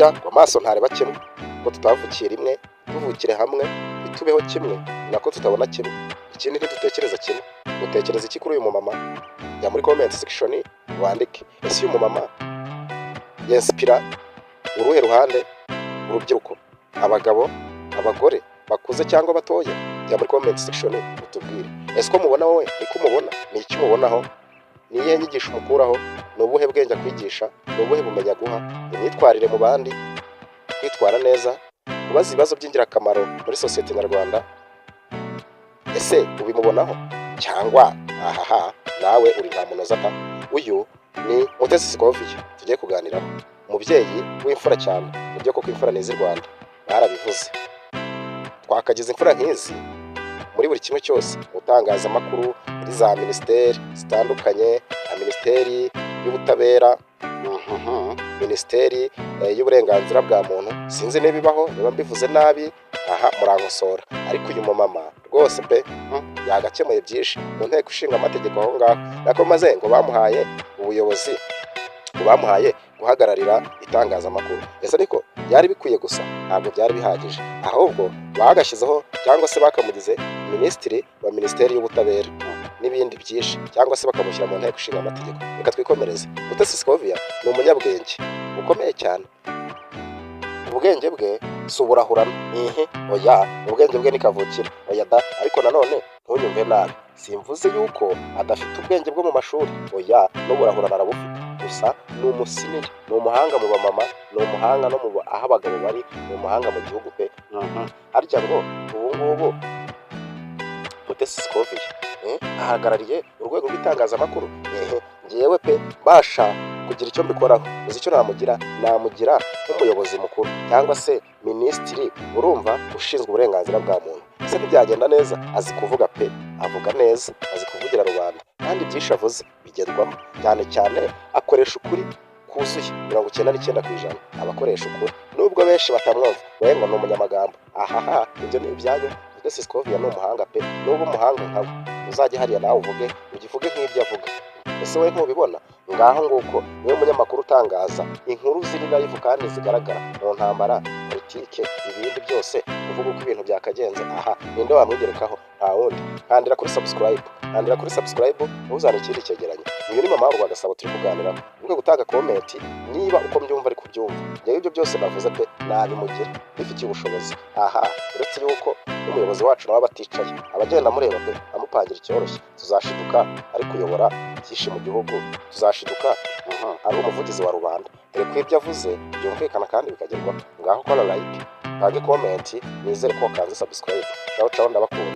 Burya ngo amaso ntareba kimwe, ko tutavukiye rimwe, tuvukire hamwe, ntitubeho kimwe, ni nako tutabona kimwe. Ikindi, ntidutekereza kimwe. Utekereza iki kuri uyu mumama? Jya muri comment section wandike. Ese uyu mumama yinspira uruhe ruhande? Urubyiruko, abagabo, abagore bakuze cyangwa batoya? Jya muri comment section utubwire. Ese uko mubona wowe niko umubona? Ni iki umubonaho? Ni iyihe nyigisho umukuraho? Ni ubuhe bwenge akwigisha? Ni ubuhe bumenyi aguha? Imyitwarire mu bandi, kwitwara neza, kubaza ibibazo by'ingirakamaro muri sosiyete nyarwanda, ese ubimubonaho cyangwa ahaha nawe uri nta munoza ta? Uyu ni Mutesi Scovia tugiye kuganiraho, umubyeyi w'imfura cyane. Nibyo koko, imfura ni iz'i Rwanda, barabivuze. Twakagize imfura nk'izi muri buri kimwe cyose, mu itangazamakuru, muri za minisiteri zitandukanye, nka Minisiteri y'Ubutabera, Minisiteri y'Uburenganzira bwa Muntu. Sinzi niba ibaho, niba mbivuze nabi aha murankosora. Ariko uyu mumama rwose pe, yagakemuye byinshi mu Nteko Ishinga Amategeko aho ngaho. Nako maze ngo bamuhaye ubuyobozi, ngo bamuhaye guhagararira itangazamakuru. Ese ariko byari bikwiye? Gusa ntabwo byari bihagije, ahubwo bagashyizeho cyangwa se bakamugize minisitiri wa Minisiteri y'Ubutabera n'ibindi byinshi, cyangwa se bakamushyira mu Nteko Ishinga Amategeko. Reka twikomereze. Mutesi Scovia ni umunyabwenge bukomeye cyane. Ubwenge bwe si uburahurano, ihi, oya, ubwenge bwe ni kavukire, oya da. Ariko nanone ntunyumve nabi, simvuze yuko adafite ubwenge bwo mu mashuri, oya, n'uburahurano arabufite. Gusa ni umusenior, ni umuhanga mu bamama, ni umuhanga no mu aho abagabo bari, ni umuhanga mu gihugu pe. Harya ngo ubu ngubu Mutesi Scovia ahagarariye urwego rw'itangazamakuru. Ehe, ngewe pe mbasha kugira icyo mbikoraho, uzi icyo namugira? Namugira nk'umuyobozi mukuru cyangwa se minisitiri, urumva, ushinzwe uburenganzira bwa muntu. Ese ntibyagenda neza? Azi kuvuga pe, avuga neza, azi kuvugira rubanda, kandi byinshi avuze bigerwaho. Cyane cyane akoresha ukuri kuzuye, 99% aba akoresha ukuri, nubwo benshi batamwumva we ngo ni umunyamagambo. Ahaha, ibyo ni ibyanyu. Mutesi Scovia ni umuhanga pe. Nuba umuhanga nkawe, uzajya hariya nawe uvuge, ugivuge nk'ibyo avuga. Ese wowe ntubibona? Ngaho nguko, niwe munyamakuru utangaza inkuru ziri live kandi zigaragara mu ntambara, politike, ibindi byose, kuvuga uko ibintu byakagenze. Aha ninde wamwigerekaho? Nta wundi. Nkandira kuri subscribe, nkandira kuri subscribe, ntuzane ikindi cyegeranyo. Uyu ni Mama Rwagasabo turi kuganiraho. Wibuke gutanga comment niba uko mbyumva ari kubyumva. Njyewe ibyo byose navuze pe nabimugira, bifitiye ubushobozi. Aha uretse yuko n'umuyobozi wacu nawe aba aticaye, abagenda amureba pe, amupangira icyoroshye. Tuzashiduka ari kuyobora byinshi mu gihugu, tuzashiduka ari umuvugizi wa rubanda, dore ko ibyo avuze byumvikana kandi bikagerwaho. Ngaho kora like, utange comment, nizere ko wakanze subscribe. Ciao ciao, ndabakunda.